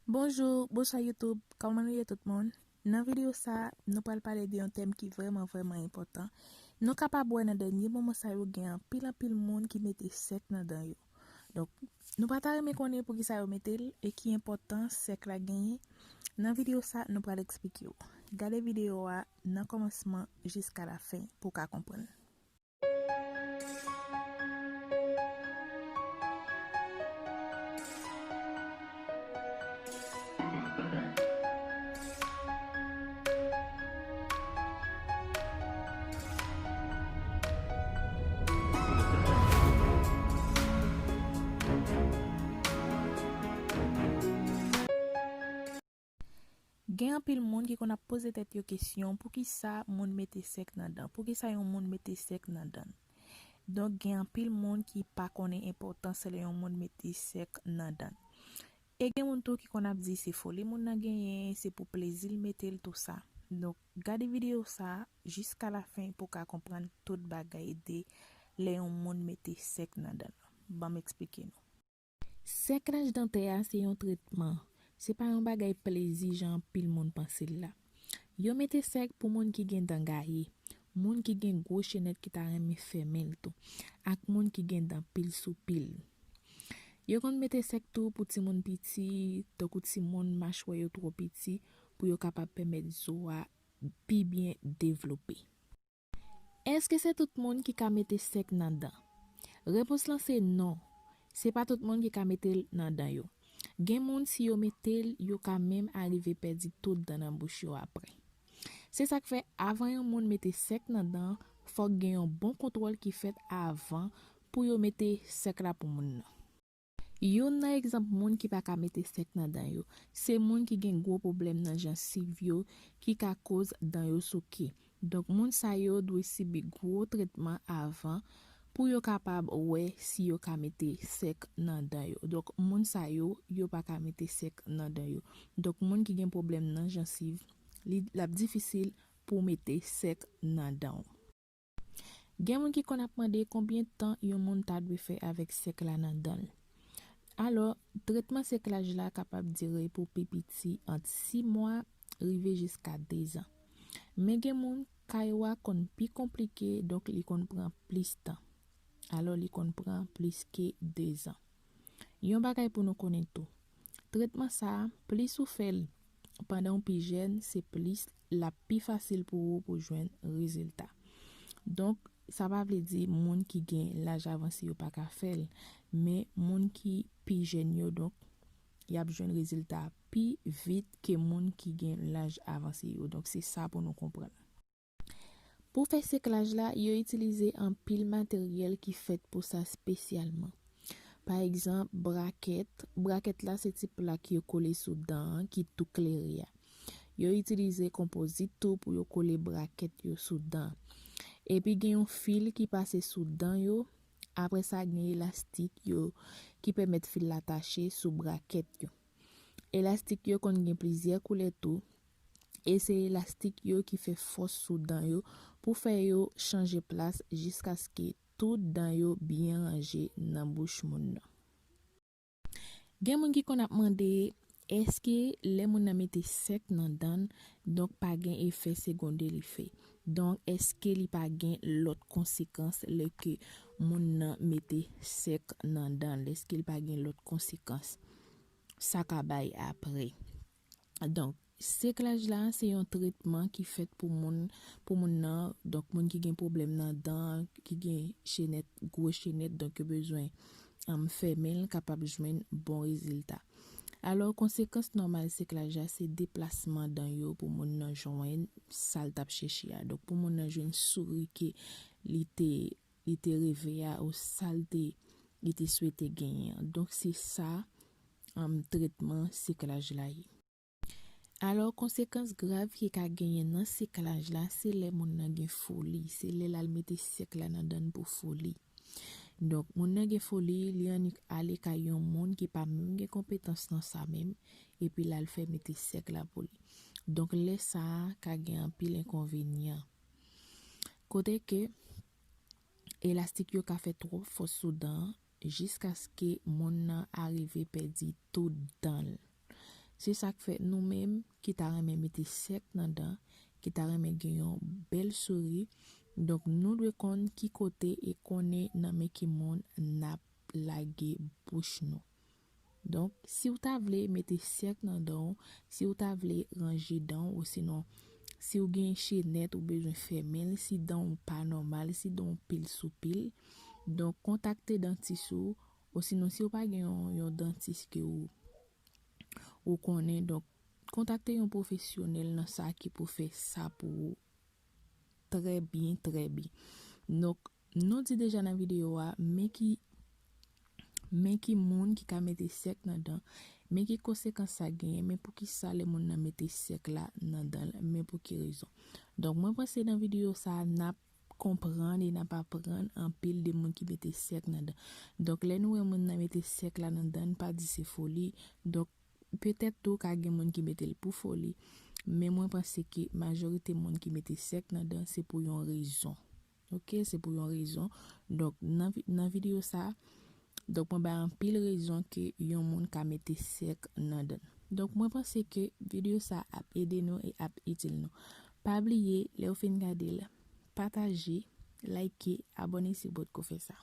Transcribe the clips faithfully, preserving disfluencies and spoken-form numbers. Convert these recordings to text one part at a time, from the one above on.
Bonjou, bonswa YouTube, kòman nou ye tout moun? Nan videyo sa, nou pral pale de yon tèm ki vrèman, vrèman enpòtan. Nou kapab wè nan dènye moman sa yo gen anpil, anpil moun ki mete sèk nan dan yo. Donk, nou pa ta renmen konnen poukisa yo mete l e ki enpòtans sèk la genyen. Nan videyo sa, nou pral eksplike w. Gade videyo a nan kòmansman jiska lafen pou w ka konprann. Gen anpil moun ki konn ap poze tèt yo kesyon, poukisa moun mete sèk nan dan? Poukisa yon moun mete sèk nan dan? Donk, gen anpil moun ki pa konnen enpòtans lè yon moun mete sèk nan dan. E gen moun tou ki konn ap di se foli moun nan genyen, se pou plezi l mete l, tou sa. Donk, gade videyo sa a jiska lafen pou w ka konprann tout bagay de lè yon moun mete sèk nan dan l. Ban m eksplike nou. Sèklaj dantè a se yon tretman. Se pa yon bagay plezi jan anpil moun panse l la. Yo mete sèk pou moun ki gen dan gaye, moun ki gen gwo chenèt ki ta renmen fèmen l tou, ak moun ki gen dan pil sou pil. Yo konn mete sèk tou pou timoun piti, tankou timoun machwè yo twò piti, pou yo kapab pèmèt zo a pi byen devlope. Èske se tout moun ki ka mete sèk nan dan? Repons lan se non. Se pa tout moun ki ka mete l nan dan yo. Gen moun, si yo mete l, yo ka menm arive pèdi tout dan nan bouch yo apre. Se sa k fè, avan yon moun mete sèk nan dan, fòk gen yon bon kontwòl ki fèt avan pou yo mete sèk la pou moun nan. Youn nan egzanp moun ki pa ka mete sèk nan dan yo, se moun ki gen gwo pwoblèm nan jansiv yo ki ka koz dan yo souke. Donk, moun sa yo dwe sibi gwo tretman avan pou yo kapab wè si yo ka mete sèk nan dan yo. Donk, moun sa yo, yo pa ka mete sèk nan dan yo. Donk, moun ki gen pwoblèm nan jansiv, li, l ap difisil pou mete sèk nan dan w. Gen moun ki konn ap mande konbyen tan yon moun ta dwe fè avèk sèk la nan dan l. Alò, tretman sèklaj la kapab dire pou pi piti ant sis mwa rive jiska dezan. Men gen moun, ka yo a konn pi konplike, donk li konn pran plis tan. Alò, li konn pran plis ke dezan. Yon bagay pou nou konnen tou, tretman sa a, plis ou fè l pandan w pi jèn, se plis l ap pi fasil pou ou pou jwenn rezilta. Donk, sa pa vle di moun ki gen laj avanse yo pa ka fè l, men moun ki pi jèn yo, donk, y ap jwenn rezilta pi vit ke moun ki gen laj avanse yo. Donk, se sa pou nou konprann. Pou fè sèklaj la, yo itilize anpil materyèl ki fèt pou sa espesyalman. Pa egzanp, brakèt. Brakèt la se ti plak yo kole sou dan an ki tou klere a. Yo itilize konpozit tou pou yo kole brakèt yo sou dan. Epi gen yon fil ki pase sou dan yo. Apre sa, gen elastik yo ki pèmèt fil la tache sou brakèt yo. Elastik yo konn gen plizyè koulè tou. E se elastik yo ki fè fòs sou dan yo pou fè yo chanje plas jiskaske tout dan yo byen ranje nan bouch moun nan. Gen moun ki konn ap mande, èske lè moun nan mete sèk nan dan l, donk pa gen efè segondè li fè? Donk, èske li pa gen lòt konsekans lè ke moun nan mete sèk nan dan l? Èske li pa gen lòt konsekans sa ka bay apre? Donk, sèklaj la, se yon tretman ki fèt pou moun, pou moun nan, donk moun ki gen pwoblèm nan dan, ki gen chenèt, gwo chenèt, donk yo bezwen, um, fèmen l, kapab jwenn bon rezilta. Alò, konsekans nòmal sèklaj la, se deplasman dan yo pou moun nan jwenn sa l t ap chèche a. Donk, pou moun nan jwenn souri ke li te, li te reve a, ou sa l te, li te swete genyen an. Donk, se sa, um, tretman sèklaj la ye. Alò, konsekans grav ki ka genyen nan sèklaj la, se lè moun nan gen foli, se lè l al mete sèk la nan dan l pou foli. Donk, moun nan gen foli, li annik ale kay yon moun ki pa menm gen konpetans nan sa menm, epi l al fè mete sèk la pou li. Donk, lè sa a ka gen anpil enkonvenyan. Kote ke elastik yo ka fè twòp fòs sou dan an, jiskaske moun nan arive pèdi tout dan l. Se sa k fè nou menm ki ta renmen mete sèk nan dan, ki ta renmen gen yon bèl souri, donk nou dwe konn ki kote e konnen nan men ki moun n ap lage bouch nou. Donk, si w ta vle mete sèk nan dan w, si w ta vle ranje dan w, osinon si w gen chenèt ou bezwen fèmen l, si dan w pa nòmal, si dan w pil sou pil, donk kontakte dantis ou, osinon si w pa gen yon, yon dantis ke ou, ou konnen, donk kontakte yon pwofesyonèl nan sa ki pou fè sa pou ou trè byen, trè byen. Donk, nou di deja nan videyo a, men ki, men ki moun ki ka mete sèk nan dan, men ki konsekans sa genyen, men poukisa lè moun nan mete sèk la nan dan l, men pou ki rezon. Donk, mwen panse nan videyo sa a, n ap konprann e n ap aprann anpil de moun ki mete sèk nan dan. Donk, lè nou wè moun nan mete sèk la nan dan, n pa di se foli. Donk, petèt tou ka gen moun ki mete l pou foli, men mwen panse ke majorite moun ki mete sèk nan dan se pou yon rezon. Oke, se pou yon rezon. Donk, nan vi-, nan videyo sa, donk mwen bay anpil rezon ke yon moun ka mete sèk nan dan. Donk, mwen panse ke videyo sa ap ede nou e ap itil nou. Pa bliye, lè w fin gade l, pataje, like, abòne si w potko fè sa.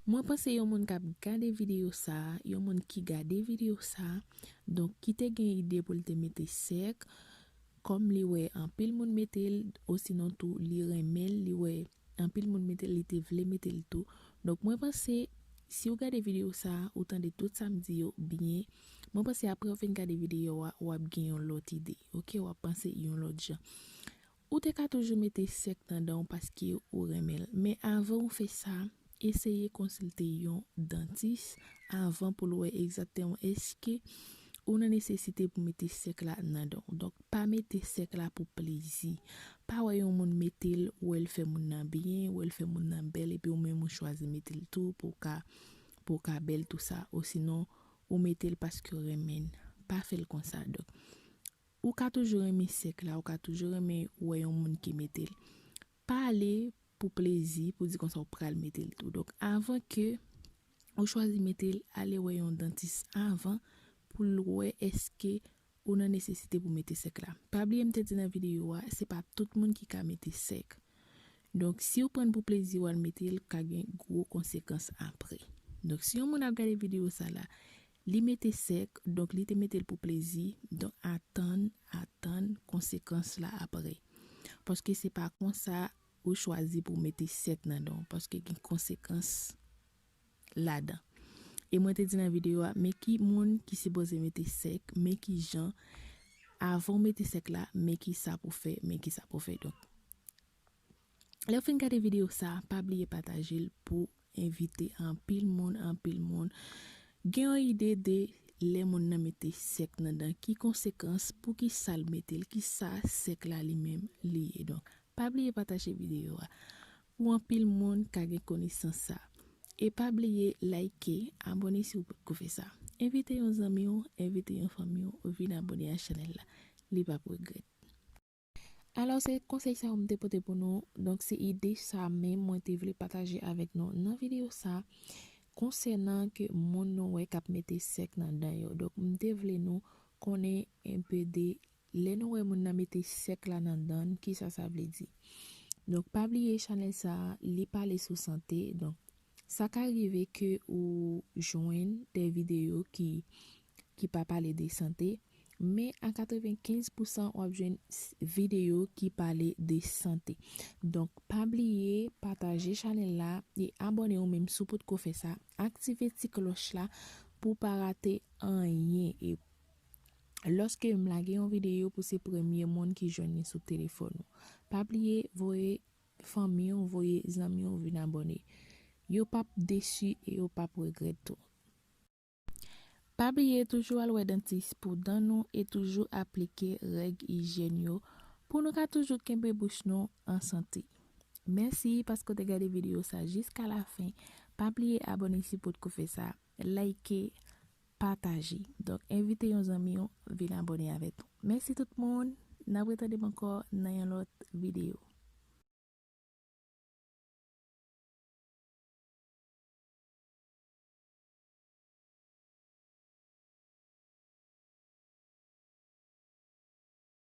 Mwen panse yon moun k ap gade videyo sa, yon moun ki gade videyo sa, donk ki te gen ide pou l te mete sèk, kòm li wè anpil moun mete l, osinon tou li renmen l, li wè anpil moun mete l, li te vle mete l tou. Donk mwen panse, si w gade videyo sa, ou tande tout sa m di yo byen, mwen panse apre w fin gade videyo a, w ap gen yon lòt ide, oke, w ap panse yon lòt jan. Ou te ka toujou mete sèk nan dan w paske ou renmen l. Men avan w fè sa, eseye konsilte yon dantis avan pou l wè egzakteman èske ou nan nesesite pou mete sèk la nan dan w. Donk, pa mete sèk la pou plezi. Pa wè yon moun mete l, wè l fè moun nan byen, wè l fè moun nan bèl, epi ou menm ou chwazi mete l tou pou w ka, pou w ka bèl tou sa. Osinon, ou mete l paske w renmen l. Pa fè l konsa. Donk, ou ka toujou renmen sèk la, ou ka toujou renmen wè yon moun ki mete l. Pa ale pou plezi, pou di konsa ou pral mete l tou. Donk, avan ke ou chwazi mete l, ale wè yon dantis avan pou l wè èske ou nan nesesite pou mete sèk la. Pa bliye m te di nan videyo a, se pa tout moun ki ka mete sèk. Donk, si w pran l pou plezi, w al mete l, ka gen gwo konsekans apre. Donk, si yon moun ap gade videyo sa la, li mete sèk, donk li te mete l pou plezi, donk atann, atann konsekans la apre. Paske se pa konsa ou chwazi pou w mete sèk nan dan w, paske gen konsekans ladan. E mwen te di nan videyo a, men ki moun ki sipoze mete sèk, men ki jan, avan w mete sèk la, men ki sa pou fè, men ki sa pou fè. Donk, lè w fin gade videyo sa, pa bliye pataje l pou envite anpil moun, anpil moun gen yon ide de lè moun nan mete sèk nan dan, ki konsekans, pou ki sa l mete l, ki sa sèk la li menm li ye. Donk, pa bliye pataje videyo a pou anpil moun ka gen konesans sa. E pa bliye like, abòne si w potko fè sa. Envite yon zanmi w, envite yon fanmi w, vin abòne a chanèl la. Li p ap regrèt. Alò, se konsèy sa yo m te pote pou nou. Donk, se ide sa menm mwen te vle pataje avèk nou nan videyo sa, konsènan ke moun nou wè k ap mete sèk nan dan yo. Donk, m te vle nou konnen enpe de lè nou wè moun nan mete sèk la nan dan n, kisa sa vle di. Donk, pa bliye chanèl sa, li pale sou sante. Donk, sa ka rive ke ou jwenn de videyo ki, ki pa pale de sante, men a katrevenkenz pousan w ap jwenn s-, videyo ki pale de sante. Donk, pa bliye pataje chanèl la e abòne w menm si w potko fè sa. Aktive ti klòch la pou w pa rate anyen. E lòske m lage yon videyo pou se premye moun ki jwenn li sou telefòn ou. Pa bliye voye fanmi w, voye zanmi w vin abòne. Yo p ap desi e yo p ap regrèt tou. Pa bliye toujou al wè dantis pou dan nou e toujou aplike règ ijyèn yo pou nou ka toujou kenbe bouch nou an sante. Mèsi paske w te gade videyo sa jiska lafen. Pa bliye abòne si w potko fè sa, like, pataje. Donk, envite yon zanmi w vin abòne avèk nou. Mèsi tout moun. N ap retande m ankò nan yon lòt videyo.